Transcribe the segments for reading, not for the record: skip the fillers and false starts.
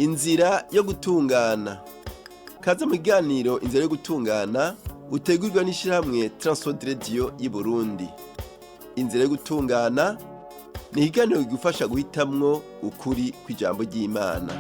Inzira yo gutungana. Kaze mu kiganiro Inzira yo gutungana utegurwa n'ishirahamwe Transworld Radio y'i Burundi. Inzira yo gutungana ni ikiganiro kigufasha guhitamwo ukuri kw'ijambo ry'Imana.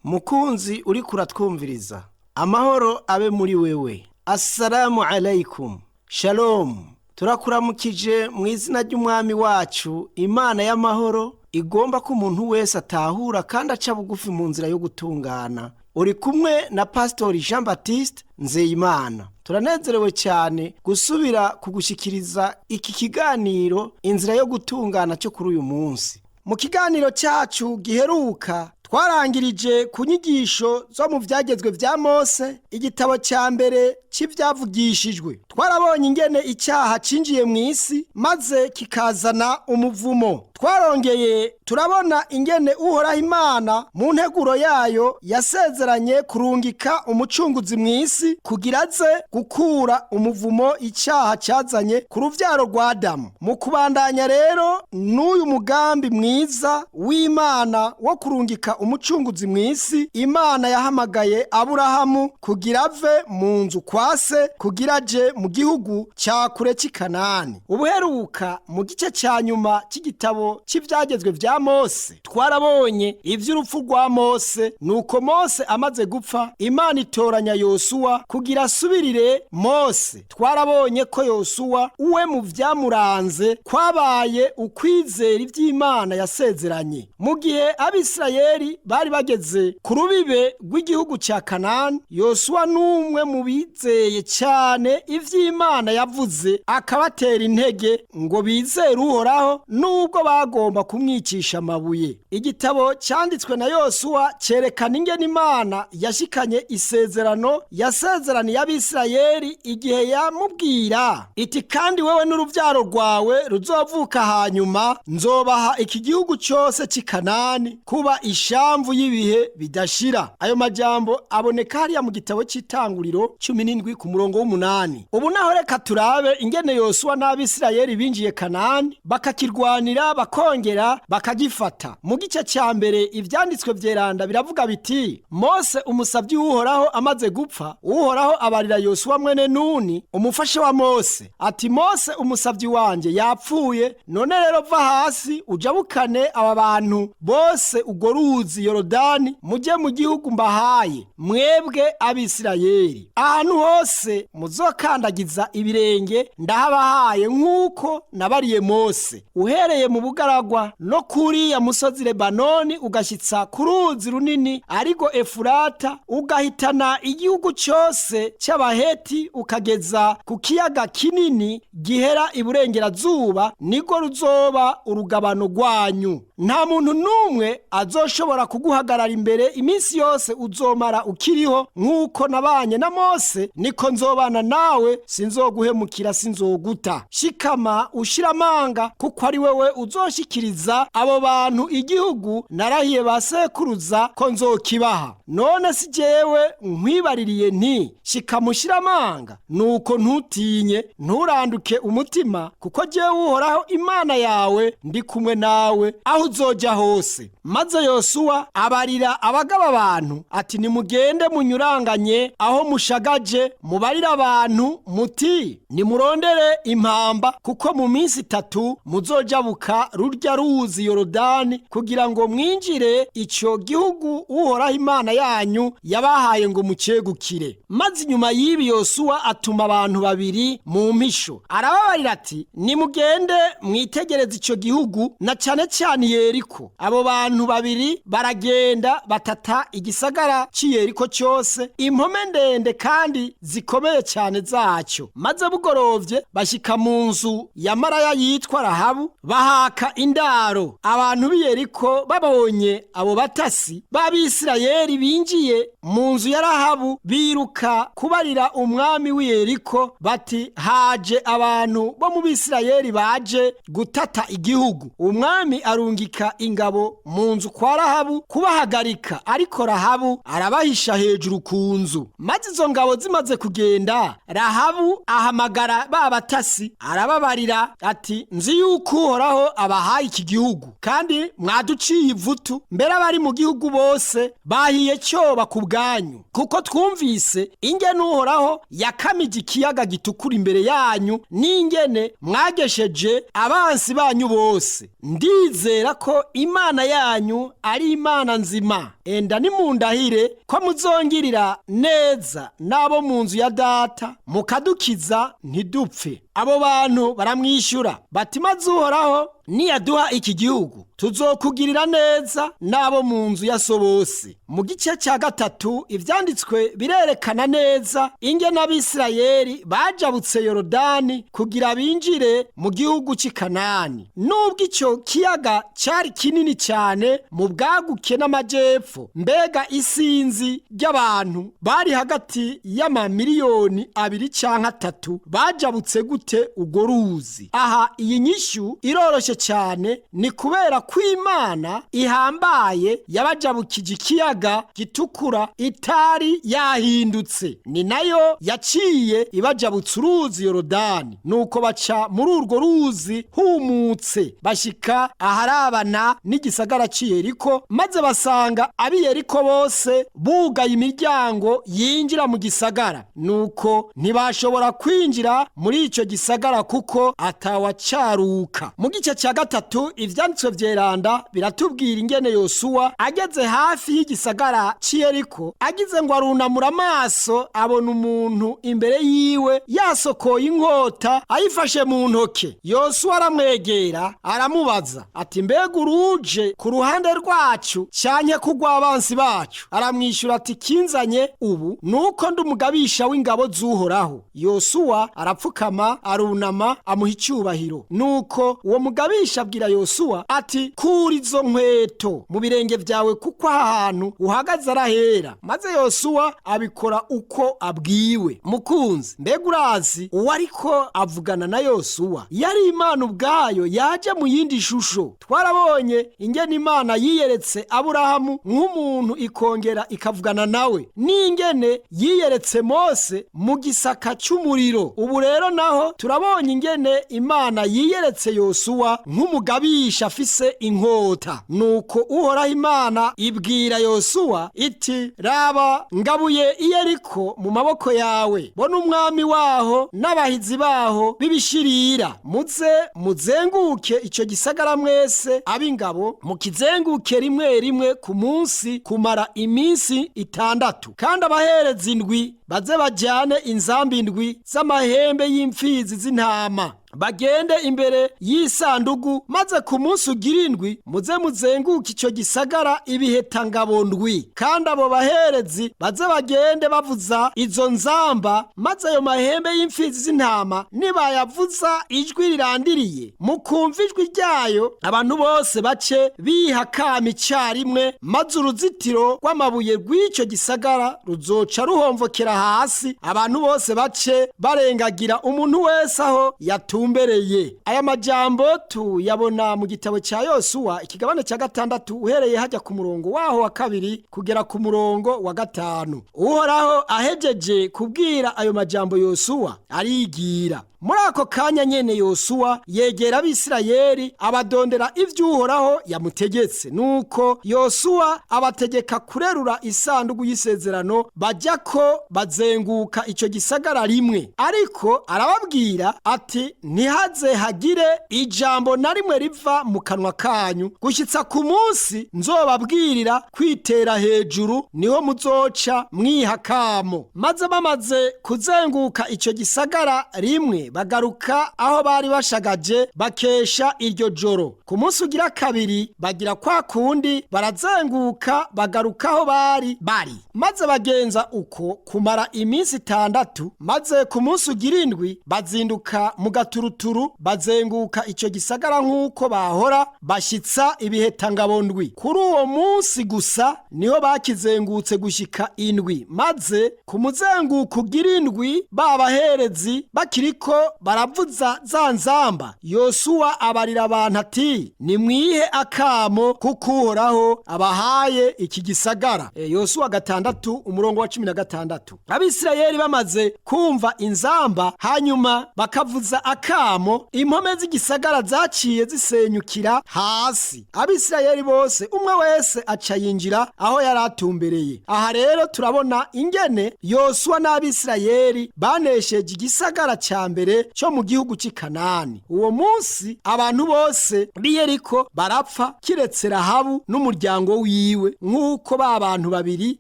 Mukunzi uriko uratwumviriza, amahoro abe muri wewe. Assalamu alaikum, shalom. Turakuramukije mu izina ry'umwami wacu Imana y'amahoro, igomba ko umuntu wese atahura kandi aca bugufi mu nzira yo gutungana. Uri kumwe na Pasitori Jean Baptiste Nzeyimana. Turanezerewe cyane gusubira kugushikiriza iki kiganiro Inzira yo gutungana cyo kuri uyu munsi. Mu kiganiro cyacu giheruka twarangirije ku nyigisho zo mu Vyagezwe vya Mose, igitabo cya mbere cy'ivyavugishijwe. Twarabonye ingene icyaha cinjiye mu isi maze kikazana umuvumo. Twarongeye turabona ingene Uhoraho Imana mu nteguro yayo yasezeranye kurungika umucunguzi mu isi kugira aze gukura umuvumo icyaha cyazanye ku ruvyaro rwa Adamu. Mu kubandanya rero n'uyu mugambi mwiza w'Imana wo kurungika umucunguzi mu isi, Imana yahamagaye Aburahamu kugira ave mu nzu kwa se kugira aje mu gihugu cya kure cy'i Kanani. Ubuheruka mu gice cya nyuma cy'igitabo cy'ivyagezwe vya Mose, twarabonye ivy'urupfu rwa Mose. Nuko Mose amaze gupfa, Imana itoranya Yosuwa kugira asubirire Mose. Twarabonye ko Yosuwa uwe mu vyamuranze kwabaye ukwizera ivy'Imana yasezeranye. Mu gihe Abisirayeli bari bageze ku rubibe rw'igihugu cya Kanani, Yosuwa n'umwe mu bizeye cyane ivy'Imana yavuze, akabatera intege ngo bizere Uhoraho nubwo bagomba kumwicisha amabuye. Igitabo cyanditswe na Yosuwa cyerekana ingene Imana yashikanye isezerano yasezeraniye Abisirayeli igihe yamubwira iti: "Kandi wewe n'uruvyaro rwawe ruzovuka hanyuma nzobaha iki gihugu cyose cy'i Kanani kuba ishamvu y'ibihe bidashira." Ayo majambo aboneka hariya mu gitabo cy'Itanguriro 17 ku murongo w'8. Ubu naho reka turabe ingene Yosuwa n'Abisirayeli binjiye Kanani, bakakirwanira, bakongera bakagifata. Mu gice cya mbere Ivyanditswe vyeranda biravuga biti: "Mose umusavyi w'Uhoraho amaze gupfa, Uhoraho abarira Yosuwa mwene Nuni, umufasha wa Mose, ati: 'Mose umusavyi wanje yapfuye. None rero va hasi ujabukane aba bantu bose urwo ruzi Yorodani, mujye mu gihugu mbahaye mwebwe Abisirayeli. Ahantu hose muzokandagiza ibirenge ndahabahaye, nk'uko nabariye Mose, uhereye mu bugaragwa no kuriya musozi Lebanoni, ugashyitsa ku ruzi runini ariko Efurata, ugahitana igihugu cyose cy'Abaheti, ukageza ku kiyaga kinini gihera iburengerazuba, niko ruzoba urugabano rwanyu. Nta muntu n'umwe azoshobora kuguhagarara imbere iminsi yose uzomara ukiriho. Nk'uko nabanye na Mose, niko nzobana nawe, sinzoguhemukira, sinzoguta. Shikama ushira amanga, kuko ari wewe uzoshikiriza abo bantu igihugu narahiye ba sekuruza ko nzokibaha. None si jewe nkwibaririye nti: Shikama ushira amanga? Nuko ntutinye, nturanduke umutima, kuko jewe Uhoraho Imana yawe ndi kumwe nawe aho uzoja hose.'" Maze Yosuwa abarira abagaba abantu ati: "Nimugende munyuranganye aho mushagaje, mubarire abantu muti: 'Nimurondere impamba, kuko mu minsi 3 muzojabuka rurya ruzi Yorodani kugira ngo mwinjire ico gihugu Uhoraho Imana yanyu yabahaye ngo mucegukire.'" Maze inyuma y'ibi Yosuwa atuma abantu babiri mu mpisho, arababarira ati: "Nimugende mwitegereze ico gihugu, na cane cane Yeriko." Abo bantu babiri baragenda, batata igisagara cy'i Yeriko cyose, impome ndende kandi zikomeye cyane zacyo. Maze bugorovye bashika mu nzu ya maraya yitwa Rahabu, bahaka indaro. Abantu b'i Yeriko babonye abo batasi b'Abisirayeli binjiye mu nzu ya Rahabu biruka kubarira umwami w'Yeriko bati haje abantu bo mu Bisirayeli baje gutata igihugu. Umwami arungika ingabo mu nzu kwa Rahabu kubahagarika, ariko Rahabu arabahisha hejuru ku nzu. Maze izo ngabo zimaze kugenda, Rahabu ahamagara ba batasi arababarira ati nzi yuko Uhoraho abahaye iki gihugu kandi mwaduciye ivutu, mbere abari mu gihugu bose bahiye cyoba ku bwanyu, kuko twumvise ingene Uhoraho yakamije ikiyaga gitukura imbere yanyu n'ingene mwagesheje abansi banyu bose. Ndizera ko Imana yanyu ari Imana nzima, enda nimundahire ko muzongirira neza n'abo mu nzu ya data, mukadukiza ntidupfe. Abo bantu baramwishyura bati maze Uhoraho niyaduha iki gihugu tuzokugirira neza n'abo mu nzu ya so bose. Mu gice cya gatatu ivyanditswe birerekana neza ingene Abisirayeli bajabutse Yorodani kugira binjire mu gihugu cy'i Kanani. Nubwo ico kiyaga cyari kinini cyane mu bwaguke n'amajepfo, mbega isinzi ry'abantu bari hagati y'amamiliyoni 2 canke 3 bajabutse gute urwo ruzi? Aha iyi nyishu iroroshe cyane, ni kubera ko Imana ihambaye yabajabukije ikiyaga gitukura itari yahindutse, ni nayo yaciye ibajabutse uruzi Yorodani. Nuko baca muri urwo ruzi humutse bashika aharabana n'igisagara cy'i Yeriko, maze basanga ab'i Yeriko bose bugaye imiryango yinjira mu gisagara. Nuko ntibashobora kwinjira muri ico gisagara kuko atawacaruka. Mu gice cya gatatu ivyanditswe vyeranda biratubwira ingene Yosuwa ageze hafi y'igisagara cy'i Yeriko, agize ngo arunamura amaso abona umuntu imbere yiwe yasokoye inkota ayifashe mu ntoke. Yosuwa aramwegera aramubaza ati mbega uruje ku ruhande rwacu canke kugw'abansi bacu? Aramwishyura ati kinzanye ubu nuko ndi umugabisha w'ingabo z'Uhoraho. Yosuwa arapfukama arunama amuha icyubahiro. Nuko uwo mugabisha abwira Yosuwa ati kura izo nkweto mu birenge byawe kuko aha hantu uhagaze arahera. Maze Yosuwa abikora uko abwiwe. Mukunzi, mbega urazi uwo ariko avugana na Yosuwa? Yari Imana ubwayo yaje mu yindi shusho. Twarabonye ingene Imana yiyeretse Aburahamu nk'umuntu ikongera ikavugana nawe, n'ingene yiyeretse Mose mu gisaka cy'umuriro. Ubu rero naho turabonye ingene Imana yiyeretse Yosuwa nk'umugabisha afise inkota. Nuko Uhoraho Imana ibwira Yosuwa iti raba ngabuye Iyeriko mu maboko yawe, bona umwami waho n'abahizi baho b'ibishirira. Muze muzenguke ico gisagara mwese ab'ingabo, mukizenguke rimwe rimwe ku munsi kumara iminsi 6, kandi abaherezi 7 baze bajyane inzambi 7 z'amahembe y'imfizi z'intama, bagende imbere y'isandugu. Maze ku munsi ugira 7 muze muzenguke ico gisagara ibihetangabo 7, kandi abo baherezi baze bagende bavuza izo nzamba. Maze ayo mahembe y'imfizi z'intama nibayavuza ijwi rirandiriye, mukumva ijwi ryayo, abantu bose bace bihakama icyarimwe, maze uruzitiro rw'amabuye rw'icyo gisagara ruzoca ruhomvokera hasi, abantu bose bace barengagira umuntu wese aho yatumbereye. Aya majambo tuyabona mu gitabo cya Yosuwa ikigabane cya 6 uhereye hajya ku murongo waho wa 2 kugera ku murongo wa 5. Uhoraho ahejeje kubwira ayo majambo Yosuwa arigira. Muri ako kanya nyene Yosuwa yegera Abisirayeli abadondera ivy'Uhoraho yamutegetse. Nuko Yosuwa abategeka kurerura isandugu y'isezerano, bajya ko bazenguka ico gisagara rimwe. Ariko arababwira ati ntihaze hagire ijambo na rimwe riva mu kanwa kanyu gushyitsa ku munsi nzobabwirira kwitera hejuru, niho muzoca mwihakamo. Maze bamaze kuzenguka ico gisagara rimwe, bagaruka aho bari bashagaje bakesha iryo joro. Ku munsi ugira kabiri bagira kwa kundi, barazenguka bagaruka aho bari bari, maze bagenza uko kumara iminsi 6. Maze ku munsi ugira 7 bazinduka mu gaturutu. Agaturuturu bazenguka icyo gisagara nk'uko bahora bashyitsa ibihetangabo ndwi. Kuri uwo munsi gusa niho bakizengutse gushyika indwi, maze ku muzenguko ugira indwi ba baherezi bakiriko baravuza za nzamba, Yosuwa abarira abantu ati: "Nimwihe akamo kuko Uhoraho abahaye iki gisagara." Yosuwa 6 umurongo wa 16. Abisirayeli bamaze kumva inzamba hanyuma bakavuza akamo, impome z'igisagara zaciye zisenyukira hasi. Abisirayeli bose umwe wese aca yinjira aho yari atumbereye. Aha rero turabona ingene Yosuwa n'Abisirayeli banesheje igisagara ca mbere cyo mu gihugu cy'i Kanani. Uwo munsi abantu bose b'i Yeriko barapfa kiretse Rahabu n'umuryango wiwe, nk'uko ba bantu babiri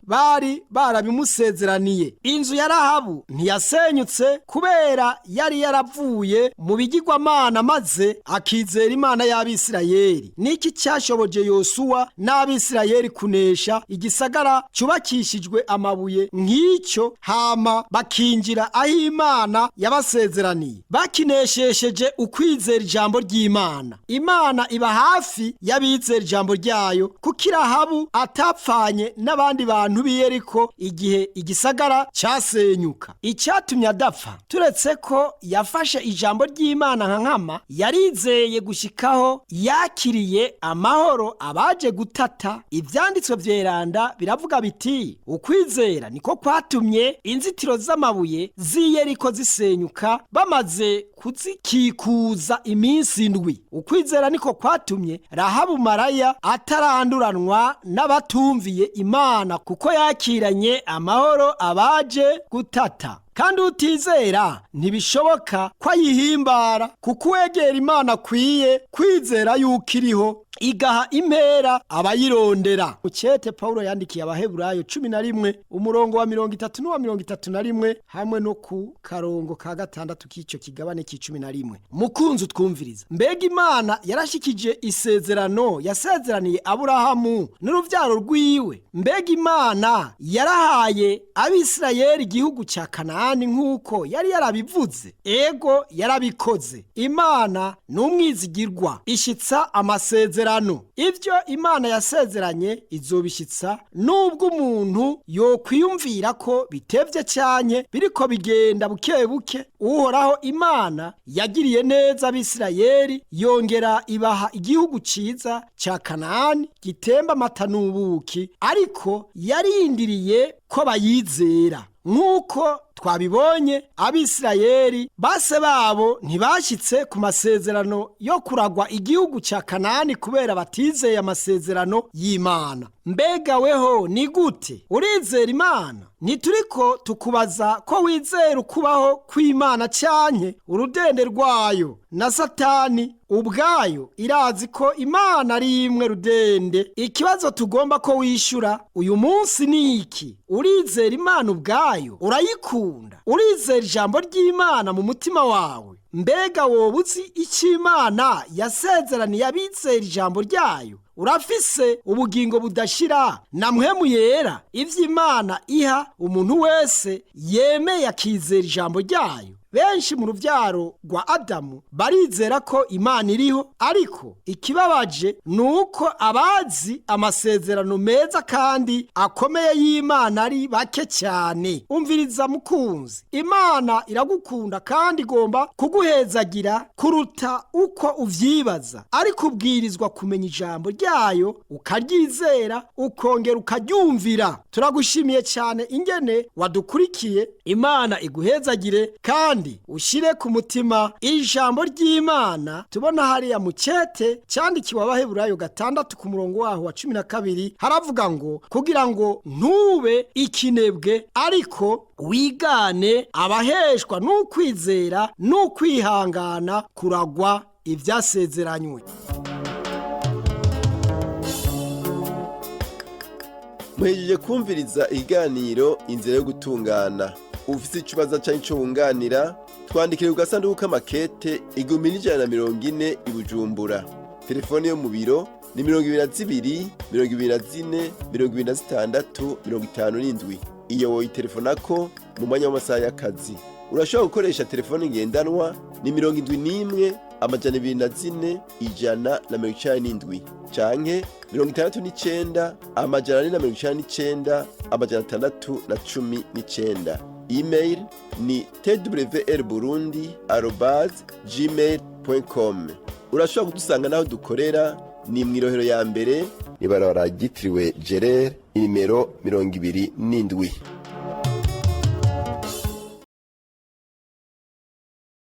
bari barabimusezeraniye. Inzu ya Rahabu ntiyasenyutse kubera yari yaravuye mu bigirwamana maze akizera Imana y'Abisirayeli. Niki cyashoboje Yosuwa n'Abisirayeli kunesha igisagara cyubakishijwe amabuye nk'icyo, hama bakinjira aho Imana yabasezeraniye? Bakineshesheje ukwizera ijambo ry'Imana. Imana iba hafi y'abizera ijambo ryayo, kuko Rahabu atapfanye n'abandi bantu b'i Yeriko igihe igisagara cyasenyuka. Icyatumye adapfa, turetse ko yafashe ijambo ry'Imana nka nkama, yarizeye gushyikaho yakiriye amahoro abaje gutata. Ibyanditswe byeranda biravuga biti: "Ukwizera niko kwatumye inzitiro z'amabuye z'i Yeriko zisenyuka bamaze kuzikikuza iminsi indwi." Ukwizera niko kwatumye Rahabu maraya ataranduranwa n'abatumviye Imana, kuko yakiranye amahoro abaje gutata. Kandi utizera ntibishoboka ko ayihimbara, kuko uwegera Imana akwiye kwizera yuko iriho, igaha impera abayirondera. Ukete Paulo yandikiye Abaheburayo 11 umurongo wa 30 n'uwa 31 hamwe no ku karongo ka 6 k'icyo kigabane k'11. Mukunzi utwumviriza, mbega Imana yarashikije isezerano yasezeraniye Aburahamu n'uruvyaro rwiwe? Mbega Imana yarahaye Abisirayeli igihugu cya Kanani nk'uko yari yarabivuze? Ego, yarabikoze. Imana ni umwizigirwa, ishitsa amasezerano. Ibyo Imana yasezeranye izobishyitsa, nubwo umuntu yokwiyumvira ko bitevye cyane, biriko bigenda buke buke. Uhoraho Imana yagiriye neza Abisirayeli, yongera ibaha igihugu ciza cya Kanani gitemba amata n'ubuki, ariko yarindiriye ko bayizera. Nk'uko twabibonye, Abisirayeli base babo ntibashyitse ku masezerano yo kuragwa igihugu cya Kanani kubera batizeye amasezerano y'Imana. Mbega weho ni gute? Urizera Imana? Ntituriko tukubaza ko wizera ukubaho kw'Imana cyanke urudende rwayo. Na Satani ubwayo irazi ko Imana ari imwe rudende. Ikibazo tugomba ko wishyura uyu munsi ni iki: urizera Imana ubwayo? Urayikunda? Urizera ijambo ry'Imana mu mutima wawe? Mbega woba uzi icyo Imana yasezeraniye abizera ijambo ryayo? Urafise ubugingo budashira na Mpwemu Yera, ivyo Imana iha umuntu wese yemeye akizera ijambo ryayo? Benshi mu rubyaro rwa Adamu barizera ko Imana iriho, ariko ikibabaje ni uko abazi amasezerano meza kandi akomeye y'Imana ari bake cyane. Umviriza mukunzi, Imana iragukunda kandi igomba kuguhezagira kuruta uko uvyibaza, ariko ubwirizwa kumenya ijambo ryayo, ukaryizera, ukongera ukaryumvira. Turagushimiye cyane ingene wadukurikiye. Imana iguhezagire kandi ushyire ku mutima ijambo ry'Imana tubona hariya mu cete cyandikiwe Abaheburayo 6 ku murongo waho wa 12. Haravuga ngo: "Kugira ngo ntube ikinebwe, ariko wigane abaheshwa n'ukwizera n'ukwihangana kuragwa ibyasezeranywe." Muhejeje kumviriza ikiganiro Inzira yo Gutungana. Ufite ikibazo cyangwa icyo wunganira, twandikire ku gasanduku k'amakete 1140 i Bujumbura. Telefone yo mu biro ni 22 24 26 57. Iyo woyitelefonako mu mwanya w'amasaha y'akazi, urashobora gukoresha telefone ngendanwa. Ni 71 204 197 canke 69 499 619. Email ni twrburundi@gmail.com. Urashobora kudusanga n'aho dukorera, ni mu Irohero ya mbere, ibarabara ryitiriwe Gerere, inimero 27.